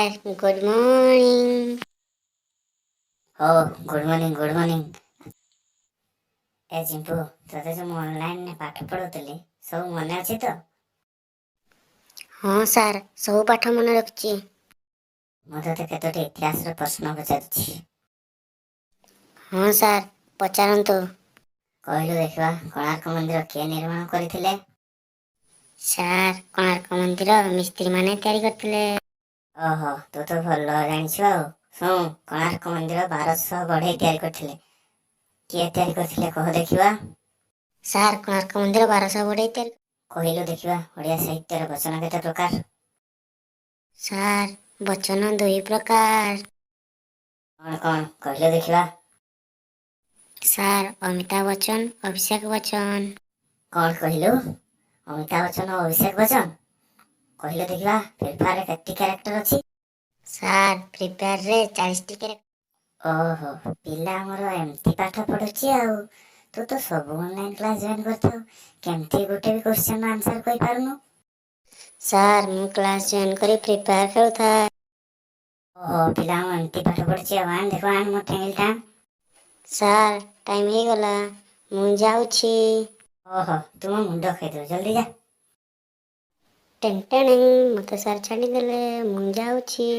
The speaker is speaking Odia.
Sir, good morning. ହଉ, ଗୁଡ୍ ମର୍ଣ୍ଣିଂ, ଗୁଡ୍ ମର୍ଣ୍ଣିଂ। ଏ ଚିମ୍ପୁ, ତୋତେ ଯୋଉ ମୁଁ ଅନଲାଇନରେ ପାଠ ପଢ଼ଉଥିଲି, ସବୁ ମନେ ଅଛି ତ? ହଁ ସାର୍, ସବୁ ପାଠ ମନେ ରଖିଛି। ମୁଁ ତୋତେ କେତୋଟି ଇତିହାସର ପ୍ରଶ୍ନ ପଚାରୁଛି। ହଁ ସାର୍, ପଚାରନ୍ତୁ। କହିଲୁ ଦେଖିବା, କୋଣାର୍କ ମନ୍ଦିର କିଏ ନିର୍ମାଣ କରିଥିଲେ? ସାର୍, କୋଣାର୍କ ମନ୍ଦିର ମିସ୍ତ୍ରୀମାନେ ତିଆରି କରିଥିଲେ। ଓହୋ, ତୁ ତ ଭଲ ଜାଣିଛୁ। ଆଉ ଶୁଣ, କୋଣାର୍କ ମନ୍ଦିର 1200 ବଢ଼େଇ ତିଆରି କରିଥିଲେ। କିଏ ତିଆରି କରିଥିଲେ, କହ ଦେଖିବା। ସାର୍, କୋଣାର୍କ ମନ୍ଦିର 1200 ବଢ଼େଇ ତିଆରି। କହିଲୁ ଦେଖିବା, ଓଡ଼ିଆ ସାହିତ୍ୟର ବଚନ କେତେ ପ୍ରକାର? ସାର୍, ବଚନ ଦୁଇ ପ୍ରକାର। କ'ଣ କ'ଣ, କହିଲୁ ଦେଖିବା। ସାର୍, ଅମିତାଭ ବଚ୍ଚନ, ଅଭିଷେକ ବଚ୍ଚନ। କ'ଣ କହିଲୁ? ଅମିତାଭ ବଚ୍ଚନ ଓ ଅଭିଷେକ ବଚ୍ଚନ? କହିଲୁ ଦେଖିବା, ଫ୍ରି ଫାୟାରରେ କେତେ କ୍ୟାରେକ୍ଟର ଅଛି? ସାର୍, ଫ୍ରି ଫାୟାରରେ 40ଟି କ୍ୟାରେକ୍ଟର। ଓହୋ, ପିଲା ଆମର ଏମିତି ପାଠ ପଢୁଛି। ଆଉ ତୁ ତ ସବୁ ଅନଲାଇନ୍ କ୍ଲାସ୍ ଜଏନ୍ କରିଥାଉ, କେମିତି ଗୋଟେ ବି କ୍ୱେଶ୍ଚନର ଆନ୍ସର କହିପାରୁନୁ? ସାର୍, ମୁଁ କ୍ଲାସ୍ ଜଏନ୍ କରି ଫ୍ରି ଫାୟାର ଖେଳୁଥାଏ। ଓହୋ, ପିଲା ମୁଁ ଏମିତି ପାଠ ପଢୁଛି। ଆଉ ଆଣ ଦେଖ, ଆଣ ମୋ ଠେଙ୍ଗିଲଟା ଆଣ। ସାର୍, ଟାଇମ୍ ହେଇଗଲା, ମୁଁ ଯାଉଛି। ଓହୋ, ତୁ ମୋ ମୁଣ୍ଡ ଖାଇଦେବୁ, ଜଲ୍ଦି ଯା। ଟେନ୍ ଟେଣେଂ, ମୋତେ ସାର୍ ଛାଡ଼ିଦେଲେ, ମୁଁ ଯାଉଛି।